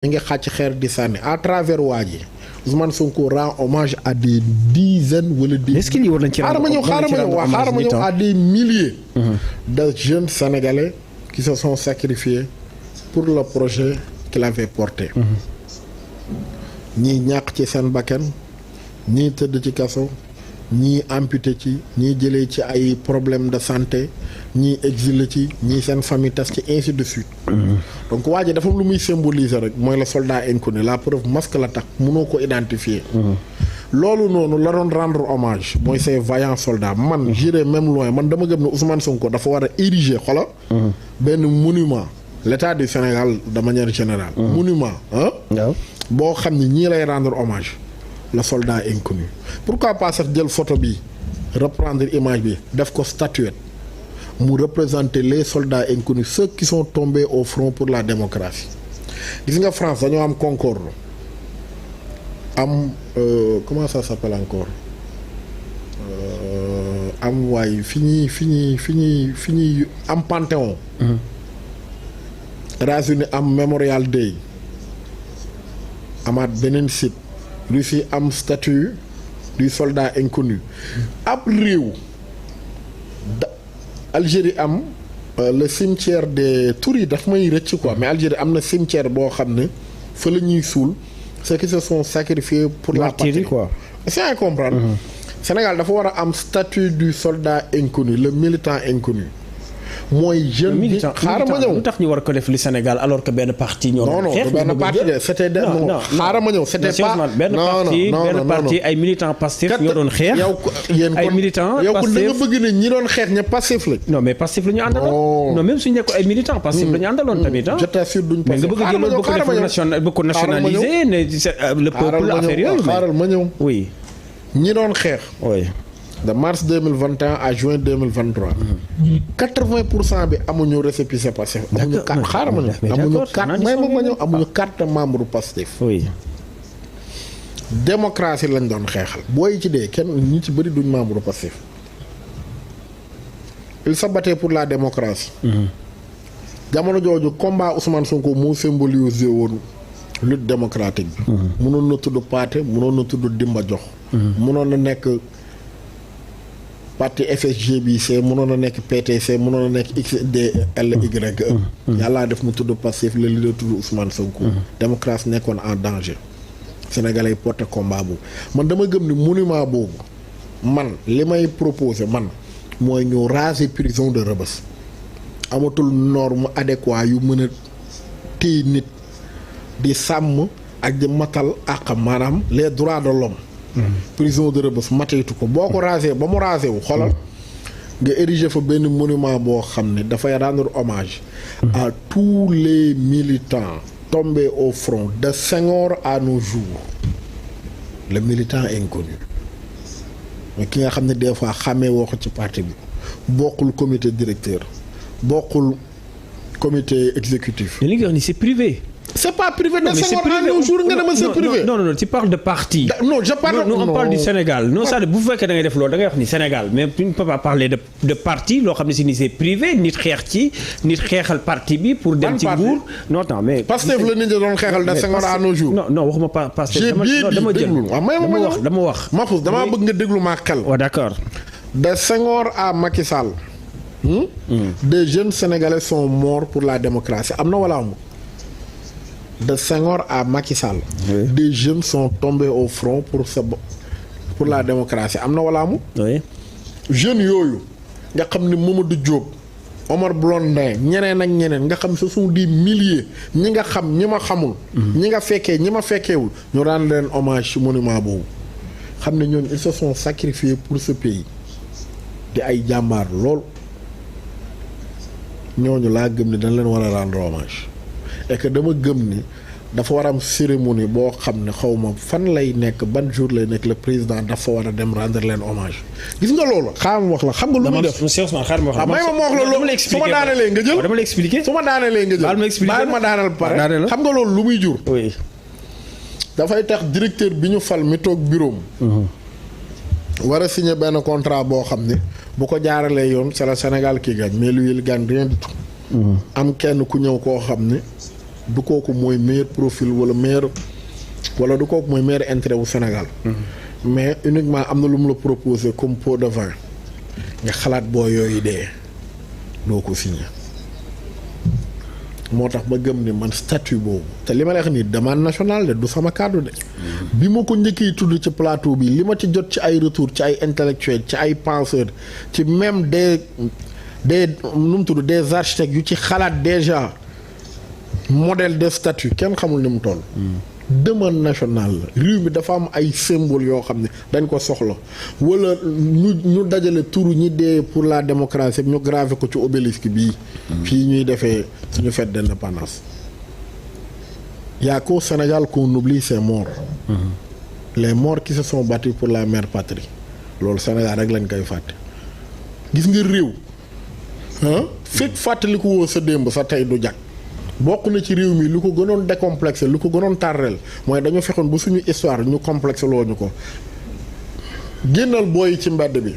mi ngi xàcc xeer di sànni à travers waa ji Ousmane Sonko rend hommage à des dizaines wala des. est-ce que lii war nañ ci xaaral ma ñëw à des milliers. de jeunes sénégalais qui se sont sacrifiés pour le projet qu'il avait porté. ñii ñàkk ci seen bakkan ñii tëdd ci kaso ñii amputé ci ñii jëlee ci ay problèmes de santé ñii exilé ci ñii seen famille tas ci ainsi de suite. donc waa ji dafa lu muy symboliser rek mooy le soldat inconnu la preuve masque la tax mënoo ko identifier. loolu noonu la doon rendre hommage mooy ces vaillants soldats man j'irai même loin man dama gëm ne Ousmane Sonko dafa war a ériger xola benn monument l'état du Sénégal de manière générale. monument boo xam ne ñii lay rendre hommage le soldat inconnu pourquoi pas sax jël photo bi reprendre image bi def ko statuette mu représenter les soldats inconnus ceux qui sont tombés au front pour la démocratie gis nga France dañoo am Concorde am comment ça s'appelle encore am waay fi ñuy am Panthéon. États-Unis am Memorial Day amaat beneen site Russie am statue du soldat inconnu ab réew Algérie am le cimetière des tur yi daf may rëcc quoi mais Algérie am na cimetière boo xam ne fa la ñuy suul ceux qui se sont sacrifiés pour la patrie quoi c'est à comprendre. Sénégal dafa war a am statut du soldat inconnu le militant inconnu mooy jeune bi xaaral ma ñëw lu tax ñu war ko def li Sénégal alors que benn parti ñoo doon xeex benn parti de c'était xaaral ma ñëw c'était pas benn parti ay militants Pastef ñoo doon xeex yéen ay militants yow kon da nga bëgg ne ñi doon xeex ña Pastef la non mais Pastef la ñu àndaloon non même suñu nekk ay militants Pastef la ñu àndaloon tamit je t'assure duñ mais nga bëgg a jël bëgg ko nationaliser ne le peuple affaire yooyu xaaral ma ñëw oui ñi doon xeex oui de mars 2021 à juin 2023. 80% bi amuñu récépissé Pastef. amuñu carte xaaral ma ñëw amuñu carte may ma ñëw amuñu carte membre Pastef. oui. démocratie lañ doon xeexal. booy ci dee kenn ñi ci bëri duñ membre Pastef. il se battait pour la démocratie. jamono jooju combat Ousmane Sonko moo symbolisé woon lutte démocratique bi. mënoon na tudd Pathé mënoon na tudd Dimba Jox. mënoon na nekk. parti FSG bi c'est mënoon a nekk PTC mënoon a nekk XDLY. yàllaa def mu tudd Pastef le leader tudd Ousmane Sonko. démocratie nekkoon en danger. Sénégalais yi porté combat boobu man dama gëm ni monument boobu man li may proposer man mooy ñu raser prison de Rebeuss. amatul norme adéquat yu mën a téye nit di sàmm ak di matal àq maanaam les droits de l'homme prison de Rebeuss mateetu ko boo ko rasé ba mu rasé wu xoolal nga ériger fa benn monument boo xam ne dafay rendre hommage à tous les militants tombés au front de Senghor à nos jours le militant inconnu mais ki nga xam ne des fois xàmmee woo ko ci parti bi bokkul comité directeur bokkul comité exécutif. mais li nga wax ni c'est privé. C'est pas privé de Senghor à nos jours nga dama c'est privé. non tu parles de parti. non je parle non on parle du Sénégal non ça bu fekkee da ngay def loolu da ngay wax ni Sénégal mais tu ne peux pas parler de parti loo xam ne si ni c'est privé nit xeex ci nit xeexal parti bi pour dem ci nguur. non mais. Pastef la nit ñi doon xeexal de Senghor à nos jours. non waxuma pas Pastef dama jël dama wax. Mahfouz damaa bëgg nga déglu maa xel. waaw d'accord. de Senghor à Macky Sall. des jeunes Sénégalais sont morts pour la démocratie am na wala amul. de Senghor à Macky Sall. Oui. Des jeunes sont tombés au front pour la démocratie am na wala amul. oui. jeunes yooyu nga xam ne Mamadou Diop Omar Blondin ñeneen ak ñeneen nga xam ce sont des milliers ñi nga xam ñi ma xamul. ñi nga fekkee ñi ma fekkeewul ñu rendre leen hommage ci monument boobu xam ne ñooñu ils se sont sacrifiés pour ce pays di ay jàmbaar lool ñooñu laa gëm ne dañ leen war a rendre hommage. et que dama gëm ni dafa war a am cérémonie boo xam ne xaw ma fan lay nekk ban jour lay nekk le président dafa war a dem rendre leen hommage gis nga loolu. xaaral ma wax la xam nga lu muy def. may ma wax la loolu su ma daanelee nga jël. dama la expliquer su ma daanelee nga jël. baal ma daanal pare xam nga loolu lu muy jur. oui. dafay tax directeur bi ñu fal mi toog bureau am. war a signer benn contrat boo xam ne bu ko jaaralee yoon c'est le Sénégal qui gagne mais lui il gagne rien du tout. am kenn ku ñëw koo xam ne du kooku mooy meilleur profil wala du kooku mooy meilleur intérêt wu Sénégal. mais uniquement am na lu mu la proposer comme pot de vin nga xalaat boo yooyu dee doo ko signé. moo tax ma gëm ni man statut boobu te li ma lay wax nii demande nationale de du sama kàddu de. bi ma ko njëkkee tudd ci plateau bi li ma ci jot ci ay retour ci ay intellectuels ci ay penseurs ci même des nu mu tudd des architectes yu ci xalaat déjà modèle de statut kenn xamul ni mu toll. demande nationale la réew mi dafa am ay symbole yoo xam ne dañ ko soxla wala ñu dajale turu ñi dee pour la démocratie ñu gravé ko ci obélisque bii. fii ñuy defee suñu fête d'indépendance. y a qu'au Sénégal qu'on oublie ces morts. Les morts qui se sont battus pour la mère patrie loolu Sénégal rek lañ koy fàtte. gis nga réew fekk fàttaliku woo sa démb sa tey du jag. bokk na ci réew mi lu ko gënoon décomplexé lu ko gënoon tàrreel mooy dañu fexoon ba suñu histoire ñu complexé loo ñu ko génnal booy ci mbedd bi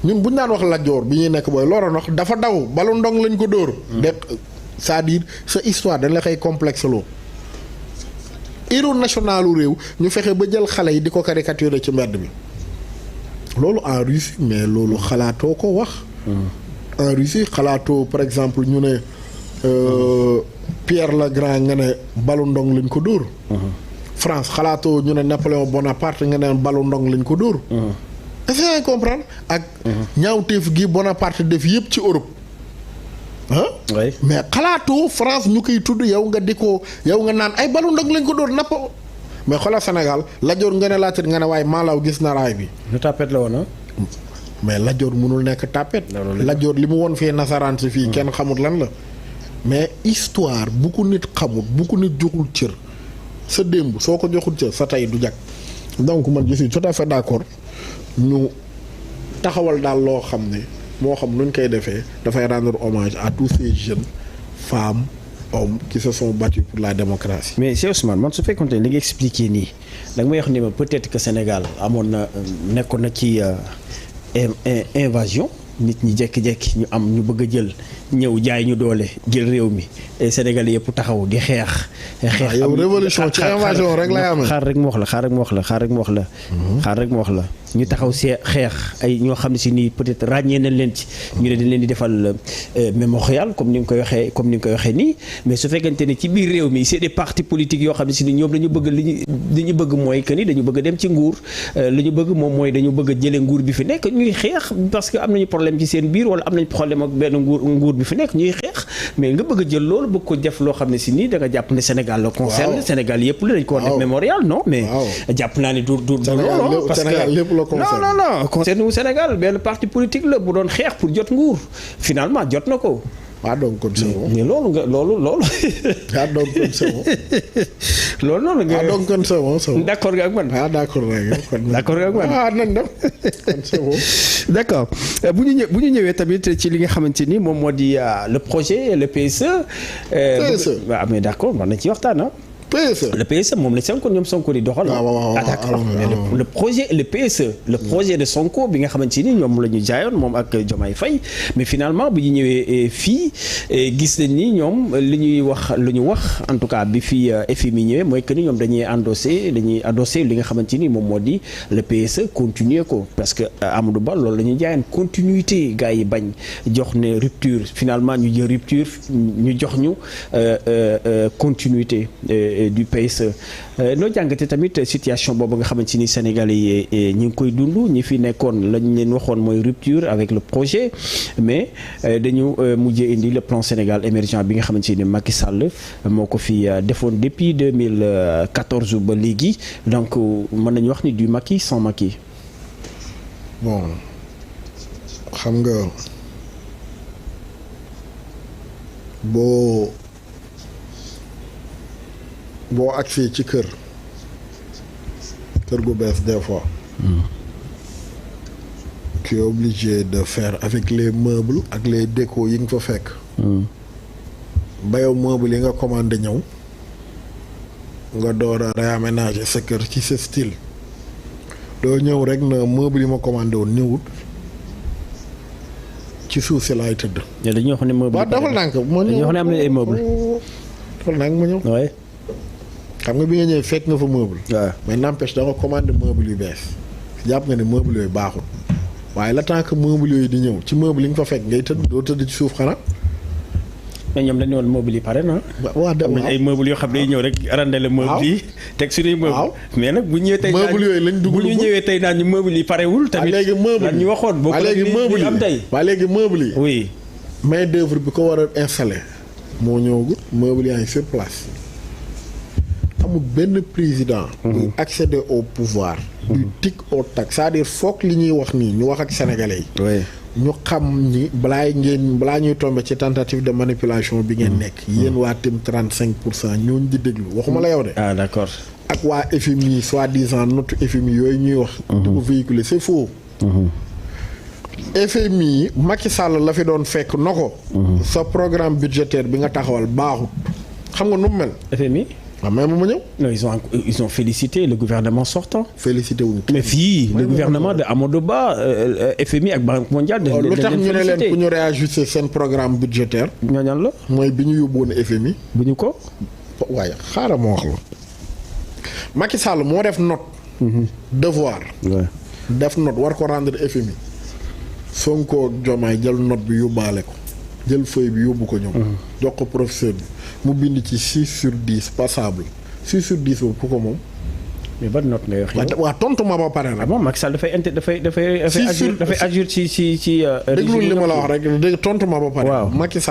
ñun bu ñu daan wax Lat Joor bi ñuy nekk booy looroon wax dafa daw balu ndong lañ ko dóor. c'est-à-dire sa histoire dañ la koy complexé loo. héros nationalu réew ñu fexe ba jël xale yi di ko caricaturer ci mbedd bi loolu en Russie mais loolu xalaatoo ko wax. en Russie xalaatoo par exemple ñu ne. Pierre le Grand nga ne balu ndong lañ ko dóor. France xalaatoo ñu ne Napoléon Bonaparte nga ne balu ndong lañ ko dóor. est-ce que yaa comprendre ak. ñaawteef gi Bonaparte def yëpp ci Europe. mais xalaatoo France ñu koy tudd yow nga di ko yow nga naan ay balu ndong lañ ko dóor nappa mais xoolal Sénégal Lat Joor nga ne laatit nga ne waaye Malaw gis na raay bi. lu tapet la woon mais Lat Joor mënul nekk tapet. Lat Joor li mu woon fii nasaraan si fii kenn xamut lan la. mais histoire bu ko nit xamul bu ko nit joxul cër sa démb soo ko joxul cër sa tey du jag donc man je suis tout à fait d'accord ñu taxawal daal loo xam ne moo xam nuñ koy defee dafay rendre hommage à tous ces jeunes femmes hommes qui se sont battus pour la démocratie. mais Cheikh Ousmane man su fekkoon te li nga expliqué nii da nga may wax ni ma peut-être que Sénégal amoon na nekkoon na ci invasion. nit ñi jékki-jékki ñu am ñu bëgg a jël ñëw jaay ñu doole jël réew mi Sénégalais yëpp taxaw di xeex. yow révolution ci invasion rek lay amee. xaar rek mu wax la ñu taxaw xeex ay ñoo xam ne si nii peut-être ràññee nañ leen ci. ñu ne dañ leen di defal mémorial comme ni nga koy waxee nii mais su fekkente ne ci biir réew mi c'est des partis politiques yoo xam ne si ni ñoom dañu bëgg li ñu bëgg mooy que ni dañu bëgg dem ci nguur li ñu bëgg moom mooy dañu bëgg a jëlee nguur bi fi nekk ñuy xeex parce que am nañu problème ci seen biir wala am nañ problème ak benn nguur bi fi nekk ñuy xeex mais nga bëgg a jël loolu bëgg ko def loo xam ne si nii da nga jàpp ne Sénégal la concerne. Sénégal yëpp la dañ ko def mémorial non mais jàpp naa ne du loolu parce que non concerne wu Sénégal benn parti politique la bu doon xeex pour jot nguur finalement jot na ko. donc kon c'est bon. mais loolu loolu. donc kon c'est bon. loolu noonu nga. donc kon c'est bon. d'accord nga ak man. d'accord nga d'accord nga ak man. nañ dem kon c'est bon. d'accord bu ñu ñëwee tamit ci li nga xamante ni moom moo di le projet le PSE. waaw mais d'accord war nañ ci waxtaan le PSE moom la ñoom Sonko di doxal. mais le projet le PSE. le projet de Sonko bi nga xamante ni ñoom la ñu jaayoon moom ak Diomaye Faye mais finalement bi ñu ñëwee fii gis nañ ni ñoom lu ñu wax en tout cas bi fii FMI ñëwee mooy que ni ñoom dañuy adossé li nga xamante ni moom moo di le PSE continuer ko parce que Amadou Ba loolu la ñuy jaayoon continuité gars yi bañ jox ne rupture finalement ñu jël rupture ñu jox ñu continuité. Du PSE noo jàngate tamit situation boobu nga xamante ni Sénégalais yi ñi ngi koy dund ñi fi nekkoon lañ leen waxoon mooy rupture avec le projet mais dañu mujjee indi le plan Sénégal émergent bi nga xamante ni Macky Sall moo ko fi defoon depuis 2014 ba léegi donc mën nañu wax ni du Macky sans Macky. bon xam nga boo agsee ci kër gu bees des fois tu es obligé de faire avec les meubles ak les décos yi nga fa fekk ba yow meubles yi nga commandé ñëw nga door a réaménager sa kër ci sa style doo ñëw rek na meubles yi ma commandé woon ñëwut ci suuf si laay tëdd dañuy wax ne meuble waaw dafa nànk dañuy wax ne am na ay meuble toll nag ma ñëw. oui. xam nga bi nga ñëwee fekk nga fa meuble. waaw mais n'empêche da nga commandé meuble yu bees jàpp nga ne meuble yooyu baaxul waaye la tant que meuble yooyu di ñëw ci meuble yi nga fa fekk ngay tëdd doo tëdd ci suuf xanaa. mais ñoom dañu woon meuble yi pare na. waaw am nañ ay meuble yoo xam ne day ñëw rek arandele meuble yi. teg suñuy meuble. mais nag bu ñëwee tey. meuble yooyu lañ dugg bu ñu ñëwee tey naan ñu meuble yi parewul. tamit léegi meuble ñu waxoon boo ko léegi am tey. waa léegi meuble yi. oui. main d'œuvre bi ko war a installé moo ñëwagul meuble yaa ngi sur place amul benn président. buy accéder au pouvoir. du tic au tac c'est-à-dire foog li ñuy wax nii ñu wax ak sénégalais yi. oui. ñu xam ni balaa ñuy tomber ci tentative de manipulation bi ngeen nekk. yéen waa TIM 35% ñooñu di déglu waxuma la yow de. ah d'accord. ak waa FMI soi-disant note FMI yooyu ñuy wax. di ko véhiculer c'est faux. FMI Macky Sall la fi doon fekk na ko. sa programme budgétaire bi nga taxawal baaxut. xam nga nu mu mel. FMI. waaw même ma ñëw. non ils ont félicité le gouvernement sortant. félicité wuñu. mais fii le gouvernement de Amadou Ba FMI ak Banque mondiale. lu tax ñu ne leen pour ñu réajuster seen programme budgétaire. ñooñal la. mooy bi ñu yóbbuwoon FMI. bu ñu ko. waaye xaaral ma wax la. Macky Sall moo def note. devoir. def note war ko rendre FMI. Sonko ak Diomaye jël note bi yóbbaale ko. jël feuille bi yóbbu ko ñoom. jox ko professeur bi mu bind ci 6/10 passable 6/10 boobu ku ko moom. mais ban note ngay wax yow. waaw tontu ma ba pare nag. bon Macky Sall dafay agir ci. déglul li ma la wax rek dégg tontu ma ba pare. waaw Macky Sall